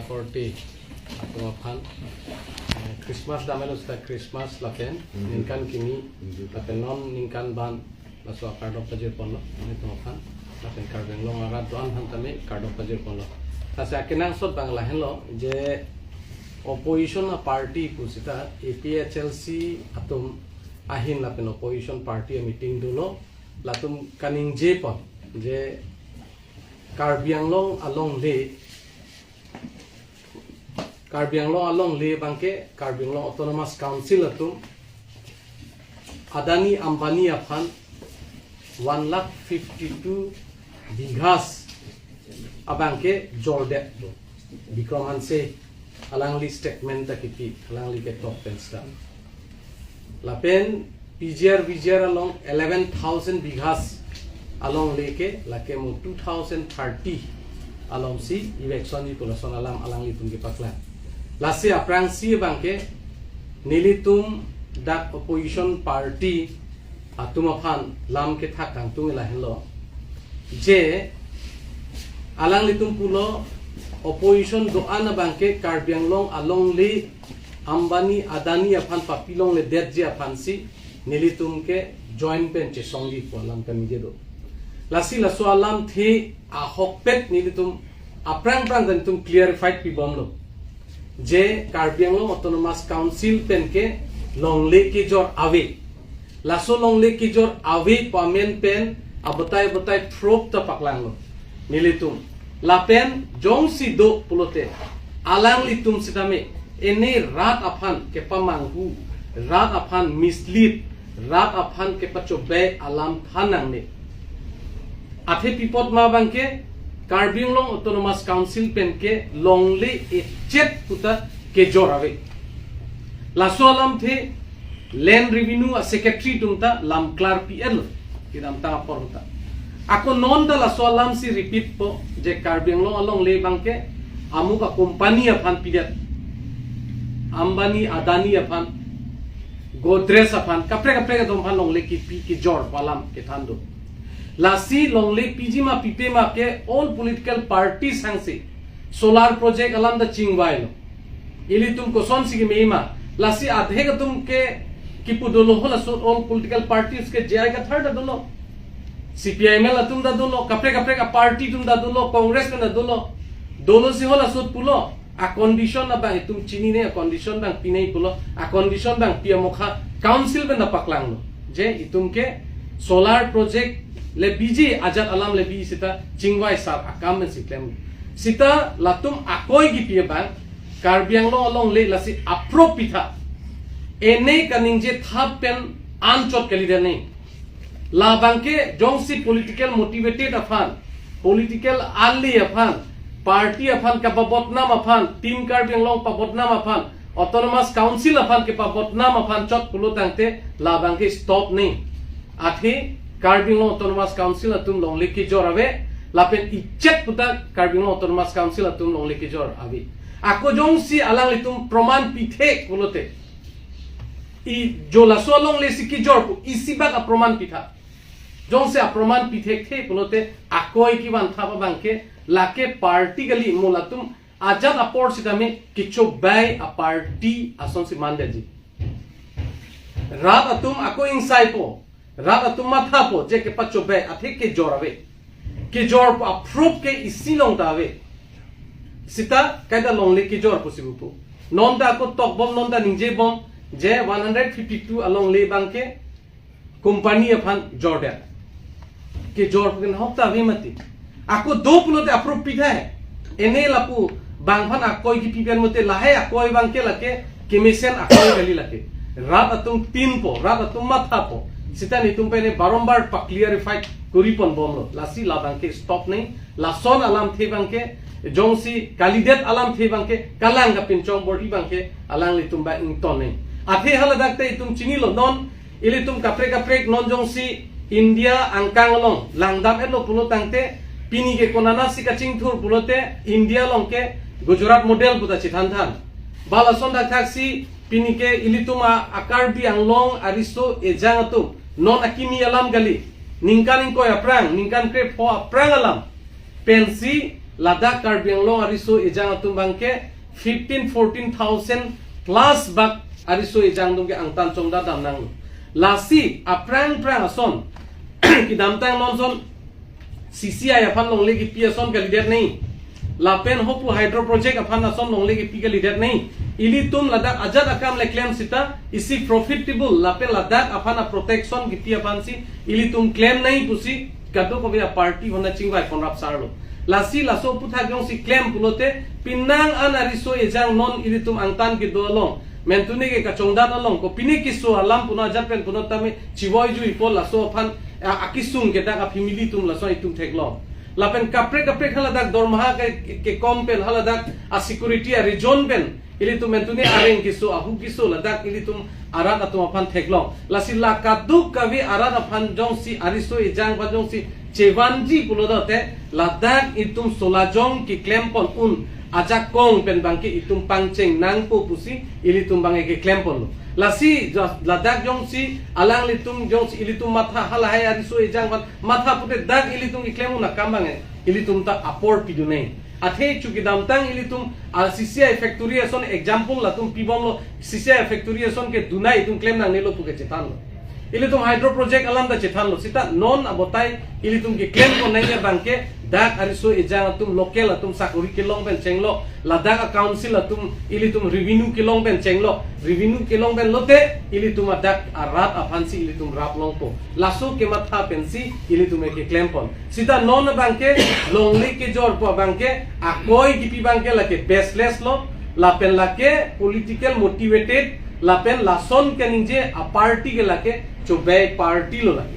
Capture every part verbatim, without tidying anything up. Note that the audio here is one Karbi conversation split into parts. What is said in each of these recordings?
Korte atum aphan, eh, Christmas damelo seta Christmas lapen ningkan kimi lapen non ningkan ban laso akardom pajir ponlo netum aphan lapen Karbi Anglong arat do-an aphan tame kardom pajir ponlo. Lasi akenangsot abang lahenlo je opposition a party pu seta A P H L C atum ahin lapen opposition party a meeting dolo, latum kaningje pon je Karbi Anglong alongle, Karbi Anglong alongle abangke Karbi Anglong Autonomous Council atum Adani Ambani aphan one lakh fifty two bighas abangke jordet do. Bikram Hanse alangli statement ta kipi, alangli ketok pen seta. Lapen P G R V G R along eleven thousand bighas alongle ke lake mo two thousand thirty alongsi eviction ji pu lason alam alanglitum kepaklang. Lasi aphrangsi abangke nelitum dak opposition party atum aphan lam kethak kangtung lahenlo je alanglitum pulo opposition do-an abangke Karbi Anglong alongle Ambani Adani aphan papilongledetji aphansi nelitum ke join pen chesongji pu alam kaningje do. Lasi laso alamthe ahokpet nelitum aphrang phrang nelitum clarified pibomlo je Karbi Anglong Autonomous Council pen ke longle kejor ave. Laso longle kejor ave pu amen pen abatai abatai proof ta paklanglo nelitum. Lapen jongsi do pulote alanglitum sitame ene rat aphan kepamanghu, rat aphan mislead, rat aphan kepachobei alam than nangne. Athe pi apot ma abangke Karbi Anglong Autonomous Council pen ke longle echet puta kejor ave. Laso alamthe Land Revenue a Secretary atum ta lam klar pi-etlo kedamtang apor ta. Ako non ta laso alamsi repeat po je Karbi Anglong alongle abangke amuk a company aphan pidet, Ambani Adani aphan, Godrej aphan, kaprek kaprek atum aphan longle kipi kejor pu alam kethan do. Lasi longle piji ma pipe ma ke all political parties hangsi solar project alam ta chingvailo. Ilitum kosonsi keme ma? Lasi adhek atum ke kipu dolo, halaso all political parties ke J I Kathar ta dolo, C P I M L atum ta dolo, kaprek kaprek a party atum ta dolo, Congress pen ta dolo. Dolosi halaso pulo, a condition abang itum chinine, a condition abang pinei pulo, a condition abang pi amokha council pen ta paklanglo je itum ke solar project le biji, ajat alam le biji seta chingvai sar akam pensi klem. Seta latum akoi kipi abang Karbi Anglong alongle lasi apro pitha. Ene kaningje thap pen anchot kalidet ne. Labangke jongsi political motivated aphan, political ali aphan, party aphan kapabodnam aphan, Team Karbi Anglong pabodnam aphan, Autonomous Council aphan kepabodnam aphan chot pulo tangte labangke stop ne. Athe Karbi Anglong Autonomous Council atum longle kejor ave, lapen ichet puta Karbi Anglong Autonomous Council atum longle kejor ave. Ako jongsi alanglitum proman pithe pulote, i jo laso alongle si kejor pu isi bak aproman pitha. Jongsi aproman pithekthe pulote akoi kevan thap abangke lake party kali, mo latum ajat apor sitame kechobei a party asonsi mandetji. Rat atum ako ingsai po, rat atum matha po je kepachobei athe kejor ave. Kejor pu a proof ke isi along ta ave. Seta kaita longle kejor pusi bupu. Non ta ako tokbom, non ta ningjebom je one hundred fifty two alongle abangke company aphan jordet. Kejor pu ke nahok ta ave mati. Ako do pulote a proof pitha he. Ene lapu bang aphan akoi kipi pen mate lahai akoi abangke lake kemesen akoi kali lake. Rat atum tin po, rat atum matha po. Seta netum pen ne barombar pa clarify kori ponbomlo. Lasi labangke stop ne. Lason alamthe abangke jongsi kalidet alamthe abangke kalang kapinchong bor-i abangke alanglitum ba ington ne. Athe haladak te itum chinilo, non ilitum kaprek kaprek non jongsi India angkang along langdam-etlo pulo tangte pini ke konatsi kachingthur pulote India along ke Gujarat model puta chethanthan. Ba lason dakthaksi pini ke ilitum a Karbi Anglong ariso ejang atum non akimi alam kali, ningkan ingkoi aphrang, ningkan krepho aphrang alam pensi Ladak Karbi Anglong ariso ejang atum abangke fifteen, fourteen thousand plus bak ariso ejang atum ke angtan chongdat dam nanglo. Lasi aphrang phrang ason kedamtang non ason C C I aphan longle kipi ason kalidet nangji. Lapen hopu hydro project aphan ason longle kipi kalidet nangji. Ilitum ladak ajat akam le klem sita isi profitable lapen ladak aphan a protection kipi aphansi ilitum klem nangji pusi kadokave a party hona chingvai ponrap sarlo. Lasi laso aputhak jongsi klem pulote penang an ariso ejang non ilitum angtan kedo along mentune ke kachongdat along kopine keso alam punon ajat pen punon tame chivoi juipo laso aphan a- akesung ke dak a family atum laso itum theklong. Lapen kaprek kaprek haladak dormaha ke, ke, kekom pen haladak a security a region pen ilitum mentune areng keso ahu keso ladak ilitum arat atum aphan theklong. Lasi la kadokave arat aphan jongsi ariso ejang aphan jongsi chevanji pulote ladak itum solajong keklem pon un ajakong pen abangke itum pangcheng nangpo pusi ilitum abangke keklem ponlo. Lasi jo- ladak jongsi alanglitum jongsi ilitum matha halahai ariso ejang aphan matha pute dak ilitum keklem un akam abangke ilitum ta apor pidun nangji. Athe chu kedamtang ilitum a C C I factory ason example latum pibomlo, C C I factory ason ke dunai itum klem nangnelo puke chethanlo. Ilitum hydro project alam ta chethanlo. Sita non abatai ilitum keklem pon nangji abangke dak ariso ejang atum local atum sakori kelong pen chenglok, ladak a council atum ilitum revenue kelong pen chenglok, revenue kelong pen lote ilitum adak arat aphansi ilitum rap longpo. Laso kematha pensi ilitum ke keklem pon. Sita non abangke longle kejorpo abangke akoi kipi abangke lake baseless lo, lapen lake political motivated, lapen lason keningje a party ke lake chobei party lo lake.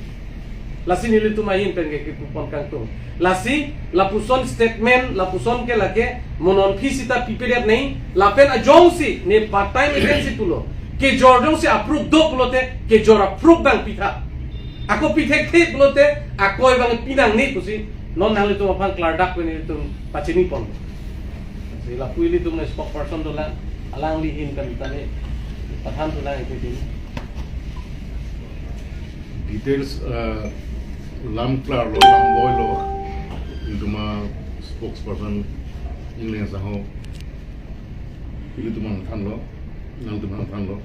Lasi nelitum ahin pen ke kipupon kangtung. Lasi lapuson statement lapuson ke lake mo non phi sita pipedet nangji lapen ajongsi ne batai mesensi pulo. Kejor jongsi a proof do pulote kejor a proof abang pitha. Ako pithekthe pulote akoi abang pinangne pusi non nanglitum aphan klardak pen ilitum pachini pon. Si lapu ilitum spokesperson dolang, alangli ahin pen tani pathan dolang itu din. Details, eh, lam klarlo, lam boilo, ilitum a spokesperson English aho ilitum aphan thanlo, nangtum aphan thanlo.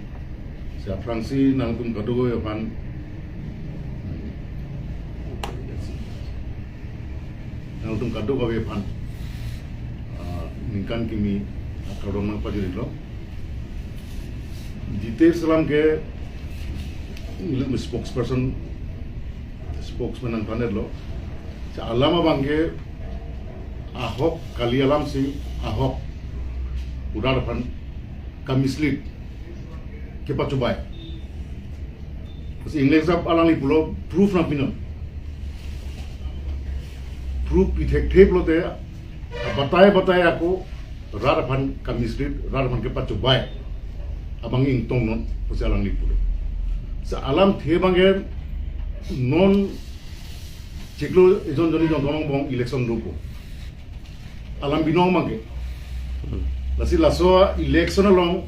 Si aphrangsi nangtum kadokave aphan, nangtum kadokave aphan, ah, ningkan kimi akardom nangpajirlo. Details alam ke ilitum spokesperson, spokesman nangthan-etlo. Si alam abangke ahok kali alamsi ahok urat aphan kamislead kepachobei. Si English sap alangli pulo proof nangpinon. Proof pithekthe pulote batai batai ako rat aphan kamislead, rat aphan kepachobei abang ingtong non pusi alangli pulo. Si alamthe abangke non chiklo ejon joni jon tonong bong election dopo. Alam binong abangke. Lasi laso election along